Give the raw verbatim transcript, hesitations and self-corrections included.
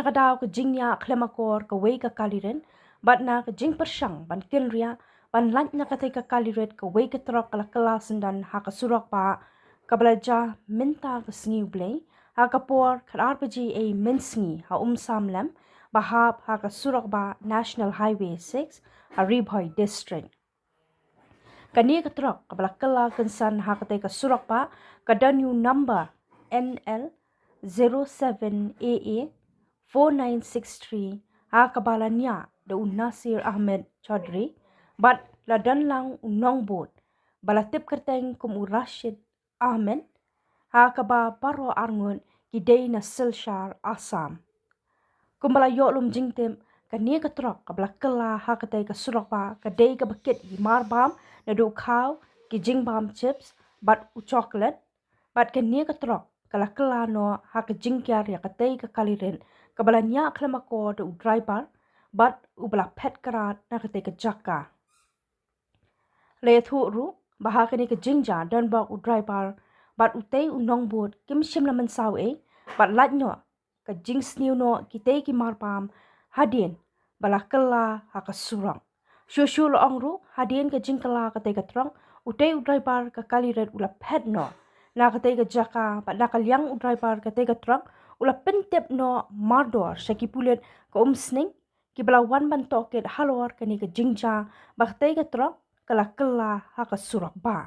ka daw ka jingïakhlem akor kawei ka kali rit bad na ka jingpyrshang ban kynriah ban lait na katei ka kali rit, kawei ka trok ka la kylla syndon ha ka surok bah kaba la jia mynta ka sngi U Blei ha ka por khatar baje ei mynsngi ha Umsawlem, ba hap ha ka surok bah National Highway six ha Ri Bhoi District. Kane ka trok kaba la kylla kynsan ha katei ka surok bah ka don ïa u number N L zero seven A A four nine six three, ha kaba la ñiah da u Nasir Ahmed Chaudhry bad la don lang u nongbud ba la tip kyrteng kum u Rashid Ahmed, ha kaba baroh arngut ki dei na Silchar, Assam. Kumba la ïoh lum jingtip, kane ka trok kaba la kylla ha katei ka surok bah ka dei kaba kit ïa ki marbam, naduh khaw, ki jingbam chips bad u chocolate. Bad kane ka trok ka la kylla noh ha ka jingkiar ïa katei ka kali rit kaba la ñiah khlem akor da u driver bad uba la phet krad na katei ka jaka. La ïathuh ruh ba ha kane ka jingjia donbok u driver bad utei u nongbud kim shym la mynsaw ei bad lait noh ka jingsniew noh kitei ki marbam hadien ba la kylla ha ka surok. Shuh shuh la ong ruh, hadien ka jingkylla katei ka trok, utei u driver ka kali rit u la phet noh na katei ka jaka bad na ka liang u driver katei ka trok u la pyntip noh mardor sha ki pulit ka Umsning kiba la wan ban tohkit halor kane ka jingjia ba katei ka trok ka la kylla ha ka surok bah.